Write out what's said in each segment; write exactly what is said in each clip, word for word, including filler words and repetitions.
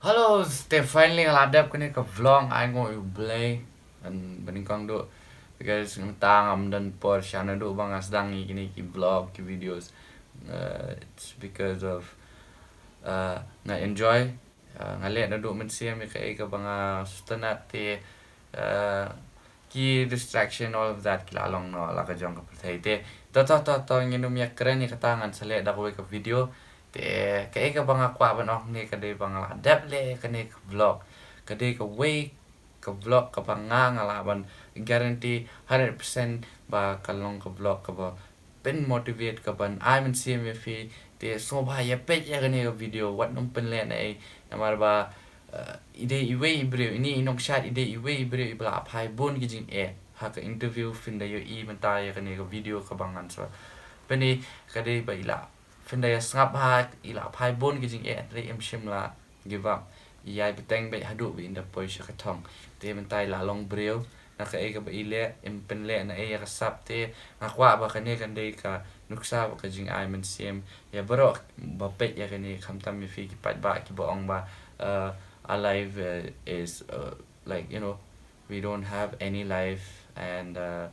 Hello, te finally nga la dep kane ka vlog, ai nguh ïa U Blei. Ngan banyngkong duh because mynta ngam don por sha naduh ba nga sdang ïa kine ki vlog, ki videos. Uh, it's because of, uh, nga enjoy, uh, nga leh naduh mynsiem ïa kaei kaba nga sngewtynnat te, uh, ki distraction, all of that, ki la long noh la ka jong ka pyrthei te. To, to, to, to, ngin ym ïa kren ïa kata, ngan sa leh da kawei ka video. Te kaei kaba nga kwah ban ong hangne ka dei ba nga la dep leh kane ka vlog. Ka dei kawei ka vlog kaba nga, nga lah ban guarantee hundred percent ba ka long ka vlog kaba pynmotivate, kaban ai mynsiem ïa phi. Te sngewbha ïa peit ïa kane ka video, wat nym pynleh na ei, namar ba, uh, i dei iwei i briew, ine i nongshad i dei iwei i briew iba la phai bun ki jingeh. Ha ka interview phin da ïohi mynta ïa kane ka video kaba ngan sa pyni, ka dei ba i la, phin da ïa sngap ha, i la phai bun ki jingeh, hynrei im shym la give up. I ïai bteng beit haduh ba in da poi sha ka thong. Te mynta i la long briew, na kaei kaba i leh, im pynleh na ei ïa ka sap te. Nga kwah ba kane kan dei ka nuksa bad ka jingai mynsiem ïa baroh ba peit ïa kane, khamtam ïa phi ki paidbah kiba ong ba, uh, our life, uh, is, uh, like, you know, we don't have any life and, uh,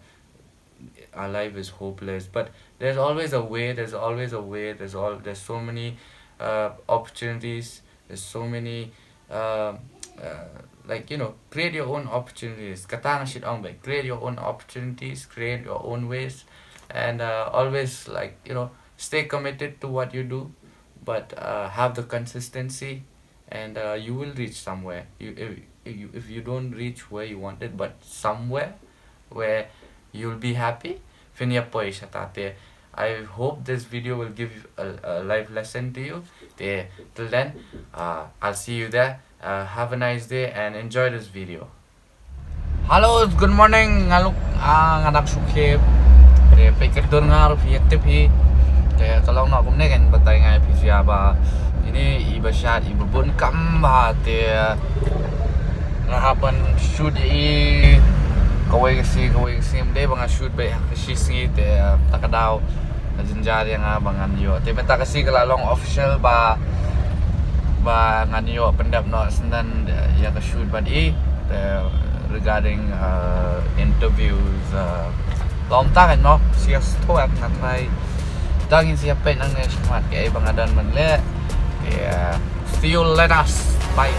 our life is hopeless. But there's always a way, there's always a way, there's all, there's so many, uh, opportunities, there's so many, uh, uh, like, you know, create your own opportunities. Kata nga shait ong beit, create your own opportunities, create your own ways, and, uh, always, like, you know, stay committed to what you do, but, uh, have the consistency, and, uh, you will reach somewhere. You, if, if you, if you don't reach where you wanted, but somewhere where you'll be happy, phin ïa poi shata te. I hope this video will give a, a life lesson to you. Te, till then, uh, I'll see you there. Uh, have a nice day and enjoy this video. Hello, good morning. Nga luk, ah, nga dang shu khie. Te peit ka dur nga ruh phi ïa tip hi. Te ka long noh kumne, kan batai nga ïa phi sha ba ine iba shad iba bun kam bha te nga hap ban shoot ïa i kawei ka sngi, kawei ka sngi. Ym dei ba nga shoot beit ha ka shi sngi te, ah, ta ka daw ka jynjar ïa nga ba ngan ïoh. Te mynta ka sngi ka la long official ba, ba ngan ïoh pyndep noh syndon, eh, ïa ka shoot bad i, eh, regarding, eh, interviews, eh, long ta kan noh, sia sto at nga try. Tang in sia peit nangne shakhmat kaei ba nga don ban leh. Eh, see you later. Bye.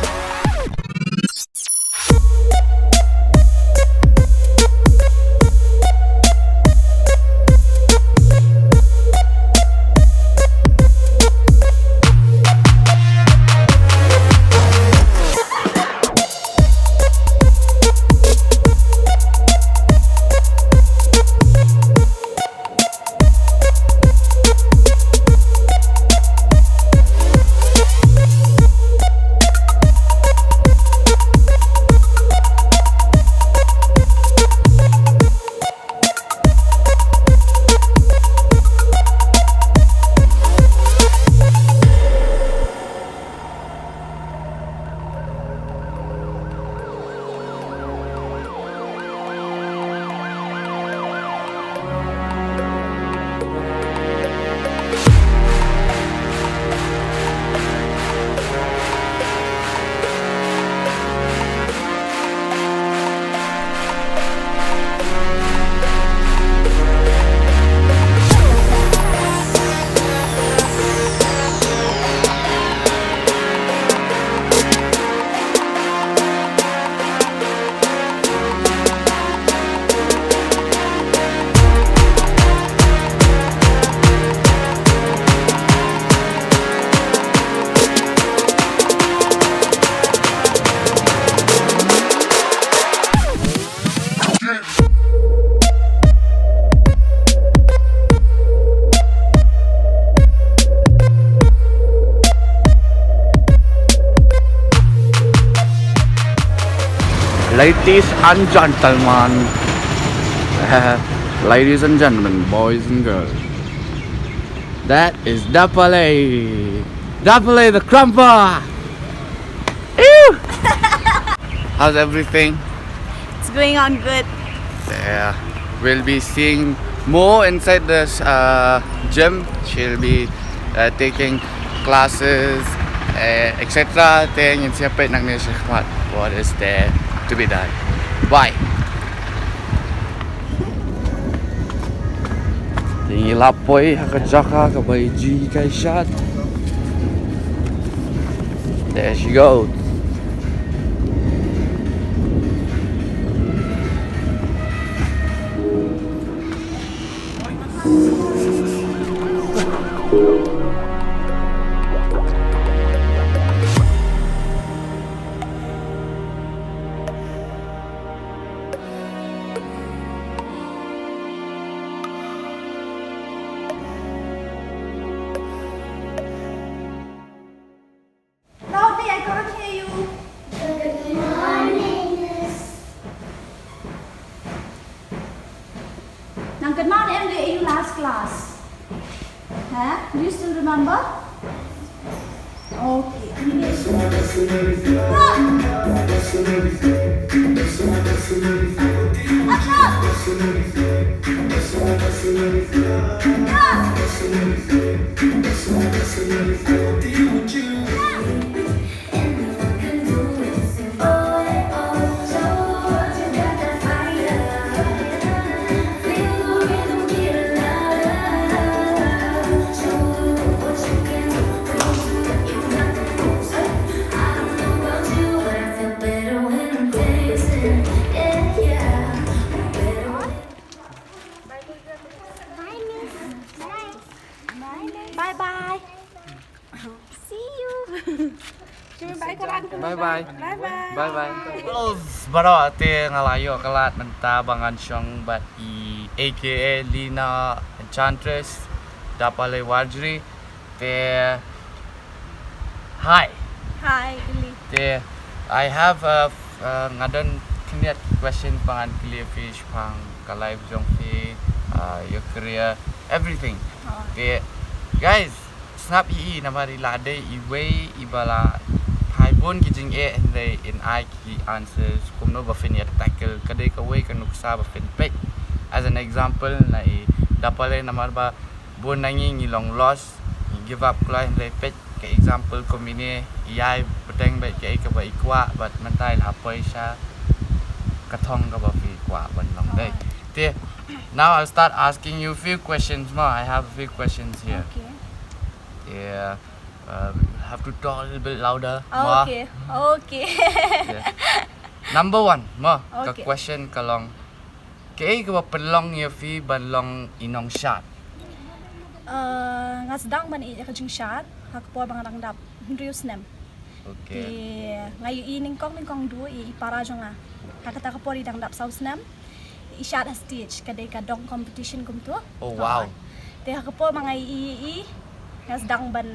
Ladies and gentlemen, ladies and gentlemen, boys and girls, that is Dapale, Dapale the Krumper. Ew! How's everything? It's going on good. Yeah. We'll be seeing more inside this, uh, gym. She'll be, uh, taking classes, eh, et cetera. Te ngin sa ïa peit nangne shakhmat what is there to be done. Bye. Te ngi la poi ha ka jaka kaba ïoh jingkhaïi shad. There she goes. Loudly, I can't hear you. Good morning, Miss. Nang kynmaw ne em, dei aïu last class? Huh? Do you still remember? Okay. Stop. Acha. Stop. Bye bye. See you. Bye bye. Bye bye. Bye bye. Hello, baroh, te nga la ïoh ka lad mynta ba ngan shong bad i A K A Lina Enchantress, Da Pale Warjri. Te hi. Hi, Lily. Te I have a, uh, nga don khyndiat question ba ngan kylli ïa phi shaphang ka life jong phi, uh, your career, everything. Oh. Te guys, sngap ïa i namar i la dei iwei iba la phai bun ki jingeh hynrei in ai ki answers kumno ba phin ïa tackle, ka dei kawei ka nuksa ba phin peit. As an example na i Da Pale, namar ba bun na ngi ngi long lost, ngi give up kloi, hynrei peit ka example kum ine, i ai bteng beit kaei kaba i kwah bad mynta i la poi sha ka thong kaba phi kwah ban long dei. Te now I'll start asking you few questions mo. I have a few questions here. Okay. Yeah. Uh, have to talk a little bit louder. Ah, mo. Okay. Okay. Yeah. Number one mo, ka, okay, question ka long, kaei kaba pynlong ïa phi ban long i nongshad? Uh, nga sdang ban ïeit ïa ka jingshad ha ka por ba nga dang dap hynriew snem. Okay. Te nga ïohi nyngkong nyngkong duh i, i para jong nga ha kata ka por i dang dap saw snem. I shad ha stage, ka dei ka dong competition kumto. Oh, wow. Te ha ka por ba nga ïohi, nga sdang ban,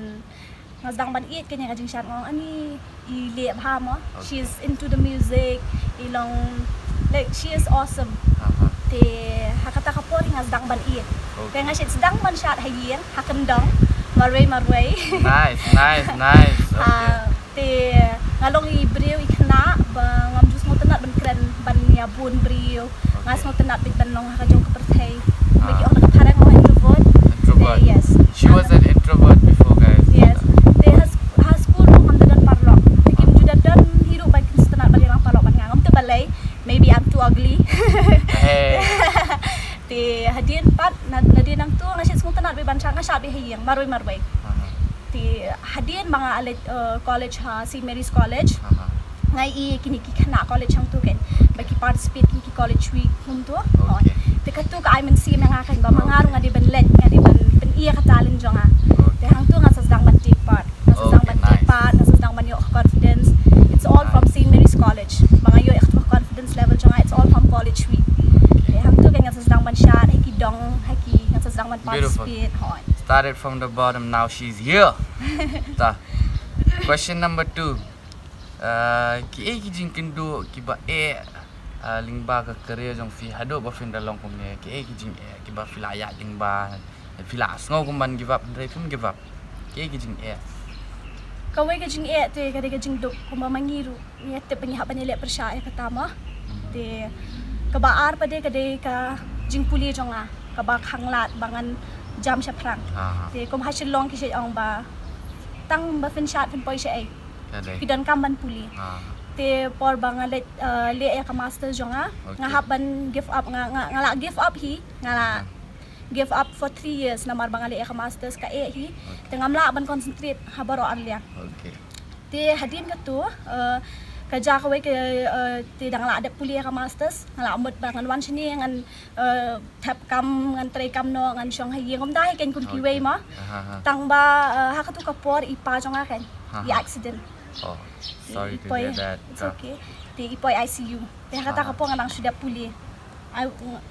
nga sdang ban ïeit kane ka jingshad, nga ong ani i leh bha mo. Okay. She is into the music, i long, like, she is awesome. Aha. Te ha kata ka por nga sdang ban ïeit. Okay. Te nga shait sdang ban shad ha ïing, ha kyndong, marwei marwei. Nice, nice, nice. Okay. Ah, te nga long i briew i khynnah ba ngam ju sngewtynnat ban kren ban ïa bun briew. Nga, okay, sngewtynnat beit ban long ha ka jong ka pyrthei. Ah. Ba ki ong da ka phareng long introvert. Introvert. Te, yes. She was an introvert before, guys. Yes. Te ha s-, ha school ruh ngam da don paralok. Te kim ju da don hi ruh ba kin sngewtynnat ban ïalang paralok bad nga. Ngam tip balei. Maybe I'm too ugly. Hey. Te hadien pat, na, nadien nangto nga shait sngewtynnat beit ban shad, nga shad beit ha ïing marwei marwei. Aha. Te hadien ba nga leit, uh, college ha Saint Mary's College. Aha. Nga ïohi kine ki khynnah college hangto kan ba ki participate kine ki college week kumto. Okay. Te kato ka ai mynsiem ïa nga kan ba ma nga ruh nga dei ban leit, nga dei ban pyni ïa ka talent jong nga. Okay. Te hangto nga sa sdang ban take part. Nga sa sdang ban take part, nga sa sdang ban ïoh confidence. It's all from Saint Mary's College. Ba nga ïoh ïa ka confidence level jong nga, it's all from college week. Okay. Te hangto kan nga sa sdang ban shad ha ki dong, ha ki, nga sa sdang ban participate. Beautiful. Hoi. Started from the bottom, now she's here. Ta. Question number two. Uh, kiei ki jingkynduh kiba eh, uh, lyngba ka career jong phi haduh ba phin da long kumne? Kiei ki jingeh kiba phi la ïaid lyngba, phi la sngew kumban give up, hynrei phim give up? Kiei ki jingeh? Kawei ka jingeh te ka dei ka jingduk, kumba ma ngi ruh ngi tip ba ngi hap ban ïaleh pyrshah ïa kata mo. Hmm. Te kaba ar pat de ka dei ka jingpule jong nga, kaba khanglad ba ngan jam shaphrang. Aha. Te kum ha Shillong ki shait ong ba tang ba phin shad phin poi shaei. Phi donkam ban pule. Te por ba nga leh, eh, leh ïa ka masters jong nga, nga hap ban give up, nga, nga, nga la give up hi, nga la give up for three years namar ba nga leh ïa ka masters ka eh hi. Te ngam lah ban concentrate ha baroh arliang. Te hadien katu, eh, ka jia kawei ka, eh, te dang lah dep pule ïa ka masters, nga la mut ba ngan wan shane ngan, eh, thep kam, ngan trei kam noh, ngan shong ha ïing, ym dei hi kein kum kiwei mo. Tang ba, eh, ha katu ka por i pa jong nga kein i accident. Oh, sorry to hear that. It's okay. Te i poi I C U. Te ha kata ka por nga dang shu dep pule. Ai, mm,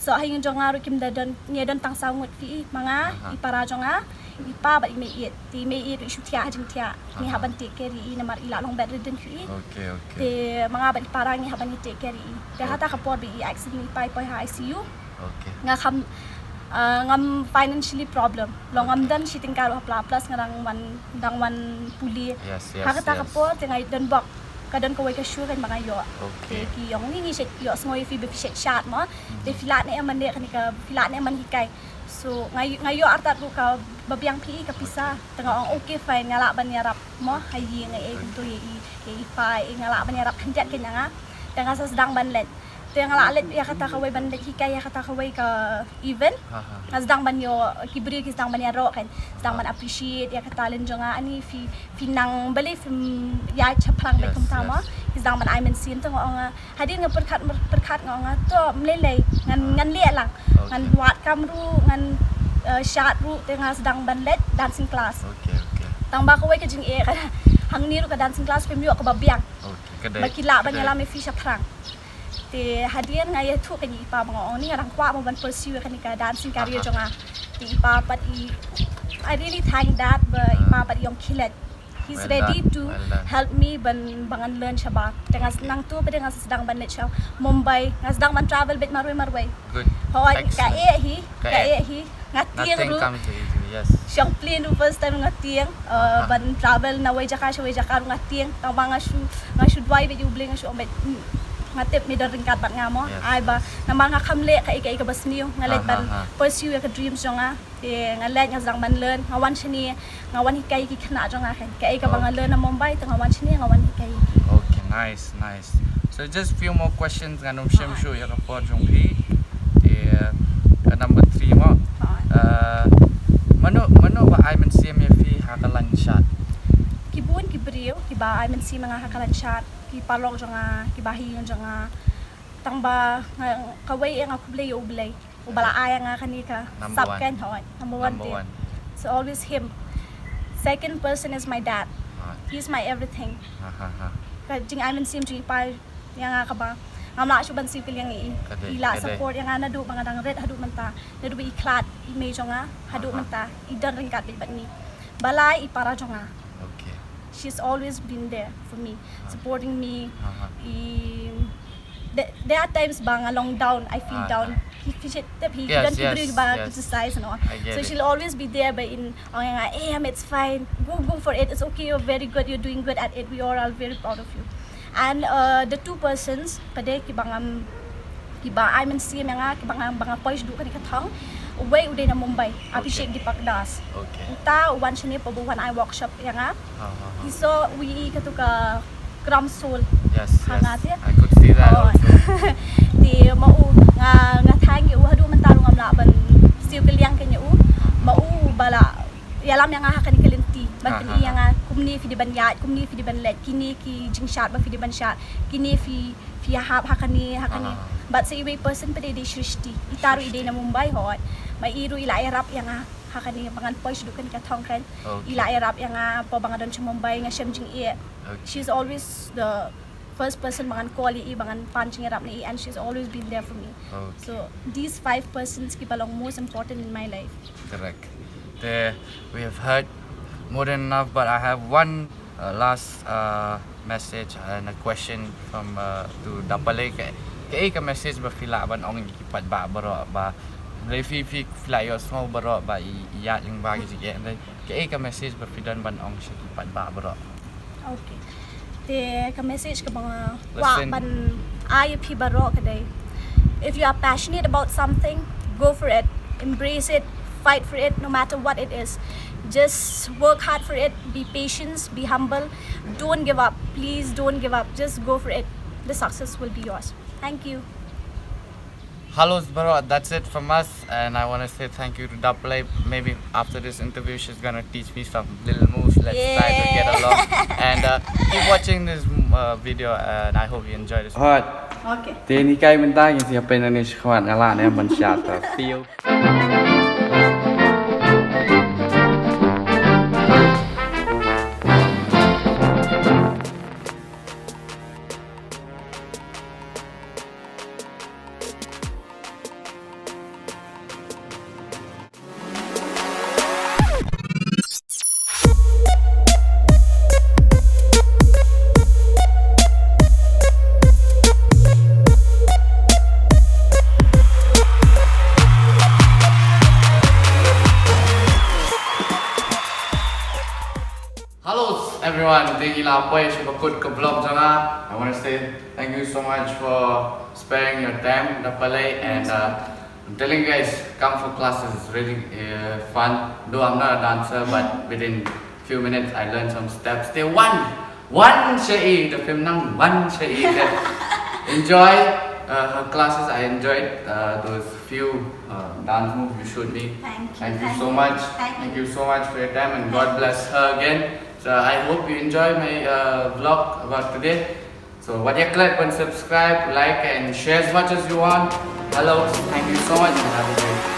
so ha ïing jong nga ruh kim da don, ngi don tang saw ngut phi i, ma nga, i para jong nga, i pa bad i meiieit. Te i meiieit ruh i shu thiah ha jingthiah. Ngi hap ban take care ïa i namar i la long bedridden phi i. Te ma nga bad i para ngi hap ban ïa take care ïa i. Te ha kata ka por ba i accident i pa i poi ha I C U. Nga kham, ah, ngam financially problem. Long ngam don shi tyngka ruh ha pla plus nga dang wan, dang wan pule. Ha kata ka por te nga ïoh don bok. Ka don kawei ka shoe kein ba nga ïoh. Te ki ong ngi ngi shet ïohsngew ïa phi ba phi shet shad mo. Te phi lah ne em ban leh kane ka, phi lah ne em ban hikai. So nga ïoh, nga ïoh artat ruh ka ba biang phi i ka pisa. Te nga ong okay fine, nga lah ban ïarap mo ha ïing, nga ïeng kumto ïa i, ïa i pa, ïa nga lah ban ïarap khyndiat kein ïa nga. Te nga sa sdang ban leit. Te nga la leit ïa kata kawei ban leit hikai ïa kata kawei ka event. Nga sdang ban ïoh, ki briew ki sdang ban ïaroh kein, sdang ban appreciate ïa ka talent jong nga. Ani phi, phi nang balei phim ïaid shaphrang beit kumta mo. Ki sdang ban ai mynsiem. Te nga ong, ah, hadien nga pyrkhat, pyrkhat nga ong, ah, to ym lei lei, ngan, ngan leh lang. Ngan wad kam ruh, ngan, eh, shad ruh. Te nga sdang ban leit dancing class. Tang ba kawei ka jingeh ka, hangne ruh ka dancing class phim ïoh kaba biang. Ba ki lah ban ïalam ïa phi shaphrang. Te hadien nga ïathuh kein ïa i pa ba nga ong ni nga dang kwah mo ban pursue kane ka dancing career jong nga. Te i pa pat i, I really thank dad ba i pa pat i ong khie leit. He's ready to help me ban, ba ngan learn shabar. Te nga nangta pat nga sdang ban leit sha Mumbai, nga sdang ban travel beit marwei marwei. Hooid, ka eh hi, ka eh hi. Nga tieng ruh. Shong plane ruh first time nga tieng, eh, ban travel na wei jaka sha wei jaka ruh nga tieng. Tang ba nga shu, nga shu duwai beit ïa U Blei, nga shu ong beit, mm, nga tip me don ryngkat bad nga mo. Ai ba namar nga kham leh kaei kaei kaba sniew, nga leit ban pursue ïa ka dreams jong nga. Te nga leit, nga sdang ban learn, nga wan shane, nga wan hikai ïa ki khynnah jong nga kein. Kaei kaba nga learn na Mumbai te nga wan shane nga wan hikai ïa ki. Okay, nice, nice. So just few more questions, ngan ym shem shuh ïa ka por jong phi. Te, ka number three mo. Eh, mano, mano ba ai mynsiem ïa phi ha ka lain shad? Ki bun ki briew kiba ai mynsiem ïa nga ha ka lain shad, ki paralok jong nga, kiba ha ïing jong nga. Tang ba nga, kawei eh nga khublei ïa U Blei uba la ai ïa nga kane ka sap kein, hooid, number one te. It's always him. Second person is my dad. He's my everything. Ka jingai mynsiem jong i pa ïa nga kaba ngam lah shuh ban siew kylliang ïa i. I la support ïa nga naduh ba nga dang rit haduh mynta, naduh ba i khlad i mei jong nga haduh mynta i don ryngkat beit bad ngi. Balei? I para jong nga. She's always been there for me, supporting me. I, there, there are times ba nga long down, I feel down. Phi, phi shet tip hi, ki don ki briew ba criticize and all. So she'll always be there, ba in ong ïa nga, eh, Em, it's fine. Go, go for it. It's okay. You're very good. You're doing good at it. We all are very proud of you. And, uh, the two persons pat de kiba ngam, kiba ai mynsiem ïa nga, kiba ngam, ba nga poi shaduh kane ka thong. Uwei u dei na Mumbai, Abhishek Deepak Das. Uta u wan shane pat ba u wan ai workshop ïa nga. He saw, u ïohi katu ka Kram Soul. Yes, ha nga te. I could see that also. Te ma u nga, nga thank ïa u, haduh mynta ruh ngam lah ban siew kylliang kein ïa u. Ma u ba la ïalam ïa nga ha kane ka lynti ban pyni ïa nga kumne phi dei ban ïaid, kumne phi dei ban leit, kine ki jingshad ba phi dei ban shad, kine phi, phi ïahap ha kane, ha kane. Bad sa iwei i person pat de, i Shrishti. Ita ruh i dei na Mumbai, hooid. Ma i ruh i la ïarap ïa nga ha kane ba ngan poi shaduh kane ka thong kein. I la ïarap ïa nga pat ba nga don sha Mumbai, nga shem jingeh. She's always the first person ba ngan call ïa i ba ngan pan jingïarap na i, and she's always been there for me. So these five persons kiba long most important in my life. Correct. Te, we have heard more than enough, but I have one, uh, last, uh, message and a question from, uh, to Da Palei. Kaei, kaei ka message ba phi lah ban ong ïa ki paidbah baroh ba, hynrei phi, phi, phi lah ïohsngew baroh ba i, i ïaid lyngba ki jingeh, hynrei kaei ka message ba phi don ban ong sha ki paidbah baroh? Okay. Te ka message kaba nga kwah ban ai ïa phi baroh ka dei, if you are passionate about something, go for it, embrace it, fight for it, no matter what it is. Just work hard for it, be patient, be humble, don't give up, please don't give up, just go for it, the success will be yours. Thank you. Hello, bro. That's it from us, and I want to say thank you to Da Palei. Maybe after this interview, she's gonna teach me some little moves. Let's try to get along and uh, keep watching this uh, video, and I hope you enjoy this. Hot. Okay. Te ni kai mynta ngi sia pen ni shkhwat ngala ne man shat. See you. Hello everyone, thank you la poi sha bakut ka vlog jong nga. I want to say thank you so much for sparing your time, Da Palei, and uh, I'm telling you guys, come for classes, it's really uh, fun. Though I'm not a dancer, but within few minutes I learned some steps. They one, one sha'i, the film nang one sha'i. Enjoy uh, her classes. I enjoyed uh, those few uh, dance moves you showed me. Thank you. Thank you Thank so you. much. Thank Thank you. you so much for your time, and God bless her again. So I hope you enjoy my uh, vlog about today. So wat ïa klet ban subscribe, like, and share as much as you want. Hello, thank you so much, and have a great day.